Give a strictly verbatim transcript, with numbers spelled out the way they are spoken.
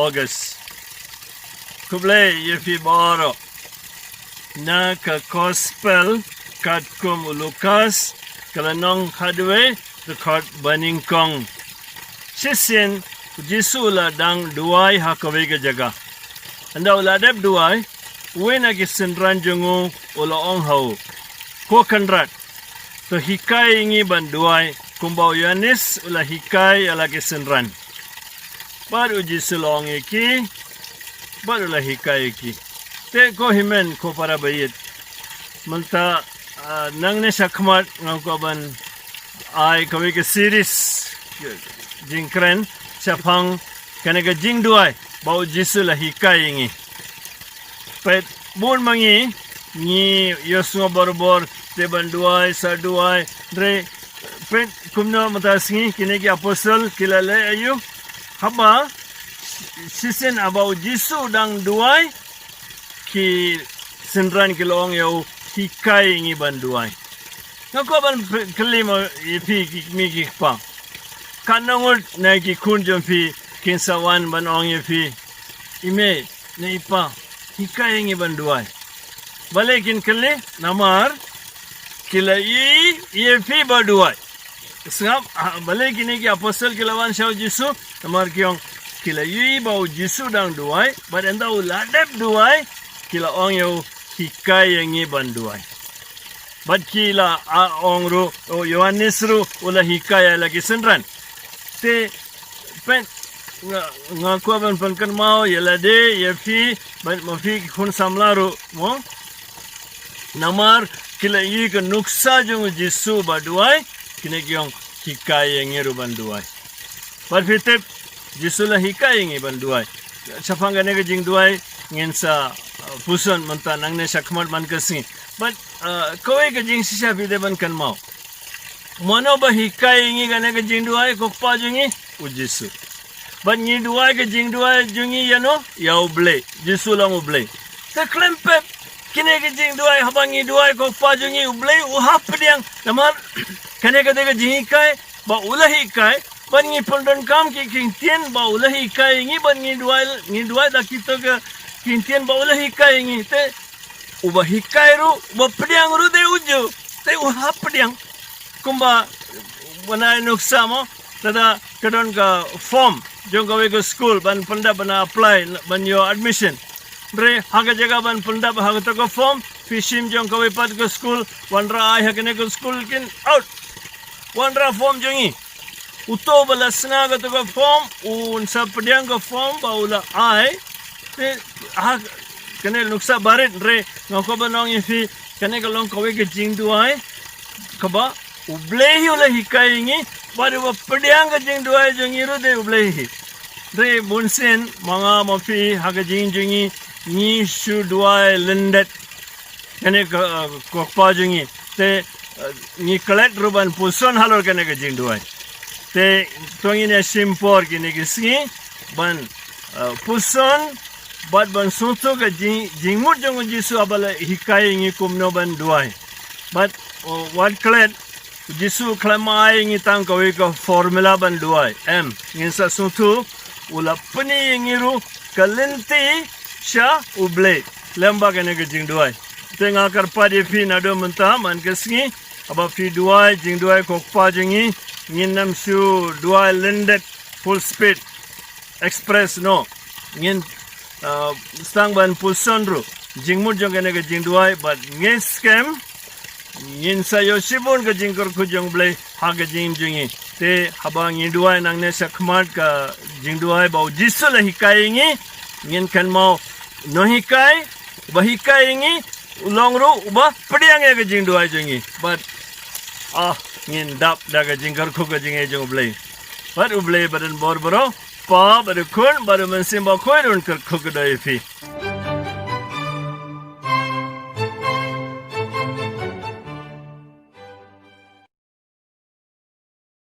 August. Khublei ïa phi baroh. Na ka Gospel katkum u Lukas, ka lynnong khatwei, dkhot banyngkong. Shisien u Jisu u la dang duwai ha kawei ka jaka. Ynda u la dep duwai, uwei na ki synran jong u u la ong ha u, Ko Kynrad, to hikai ïa ngi ban duwai kumba u Ïoannis u la hikai ïa la ki synran. Bad u Jisu u la ong ïa ki, bad u la hikai ïa ki. Te ko hynmen ko para baieit, mynta, ah, nangne shakhmat nga kwah ban ai kawei ka series jingkren shaphang kane ka jingduwai ba u Jisu u la hikai ïa ngi. Peit, bun ma ngi ngi ïohsngew barabor, te ban duwai, sa duwai, hynrei peit kumno mynta ka sngi kine ki apostol ki la leh aïu? Haba shisien haba u Jisu u dang duwai, ki synran ki la ong ïa u, hikai ïa ngi ban duwai. Nga kwah ban kylli ma ïa phi ki kmie ki kpa, katno ngut na ki khun jong phi kin sa wan ban ong ïa phi, I mei ne i pa, hikai ïa ngi ban duwai? Balei kin kylli? Namar ki la ïohi ïa phi ba duwai. Sngap, ah, balei kine ki apostol ki la wan sha u Jisu? Namar ki ong, ki la ïohi ba u Jisu u dang duwai, bad ynda u la dep duwai, ki la ong ïa u, hikai ïa ngi ban duwai. Bad ki la, ah, ong ruh, u Ïoannis ruh u la hikai ïa la ki synran. Te peit, nga, nga kwah ban pynkynmaw ïa lade, ïa phi, bad ma phi ki khun samla ruh mo. Namar ki la ïohi ka nuksa jong u Jisu ba duwai, kine ki ong, hikai ïa ngi ruh ban duwai. Bad phi tip, Jisu u la hikai ïa ngi ban duwai. Shaphang kane ka jingduwai ngin sa, uh, puson mynta nangne shakhmat man ka sngi. Bad, uh, kawei ka jingshisha phi dei ban kynmaw, mano ba hikai ïa ngi kane ka jingduwai, ko Kpa jong ngi? U Jisu. Bad ngi duwai ka jingduwai jong ngi ïano? Ïa U Blei. Jisu u long U Blei. Te khlem pep, kine ka jingduwai, haba ngi duwai, ko Kpa jong ngi, U Blei u hap pdiang. Namar kane ka dei ka jinghikai ba u la hikai, bad ngi pyndonkam ki kyntien ba u la hikai ïa ngi, bad ngi duwai, ngi duwai da kito ki kyntien ba u la hikai ïa ngi. Te uba hikai ruh, uba pdiang ruh dei u ju, te u hap pdiang. Kumba ban ai nuksa mo, lada ka don ka form jong kawei ka skul ban pyndap, ban apply, ban ïoh admission. Hynrei ha ka jaka ban pyndap ha kato ka form, phi shim jong kawei pat ka skul, wanrah ai ha kane ka skul, kin out. Wanrah form jong ngi. Uto ba la sna kato ka form, un sa pdiang ka form ba u la ai. Te, ha kane nuksa barit, hynrei nga kwah ban ong ïa phi, kane ka long kawei ka jingduwai kaba U Blei hi u la hikai ïa ngi, bad uba pdiang ka jingduwai jong ngi ruh dei U Blei hi. Hynrei bunsien ma nga ma phi ha ka jingim jong ngi, ngi shu duwai lyndet. Kane ka, uh, ko Kpa jong ngi. Te, uh, ngi klet ruh ban puson halor kane ka jingduwai. Te to ngin ïa shim por kine ki sngi ban, uh, puson bad ban sngewthuh ka jing, jingmut jong u Jisu haba u la hikai ïa ngi kumno ban duwai. Bad, uh, wat klet, u Jisu u khlem ai ïa ngi tang kawei ka formula ban duwai. Em, ngin sa sngewthuh, u la pyni ïa ngi ruh ka lynti sha U Blei lyngba kane ka jingduwai. Te nga kyrpad ïa phi naduh mynta man ka sngi, haba phi duwai jingduwai ko Kpa jong ngi, ngin nym shu duwai lyndet full speed express, no. Ngin, uh, sdang ban puson ruh jingmut jong kane ka jingduwai, bad ngin skhem ngin sa ïoh shibun ka jingkyrkhu jong U Blei ha ka jingim jong ngi. Te haba ngi duwai nangne shakhmat ka jingduwai ba u Jisu u la hikai ïa ngi, ngin kynmaw, u nonghikai, uba hikai ïa ngi, u long ruh uba pdiang ïa ka jingduwai jong ngi. Bad, ah, ngin dap da ka jingkyrkhu ka jingim jong U Blei. Bad U Blei ba don bor baroh, Kpa bad u Khun bad u Mynsiem Bakhuid un kyrkhu kyrdoh ïa phi.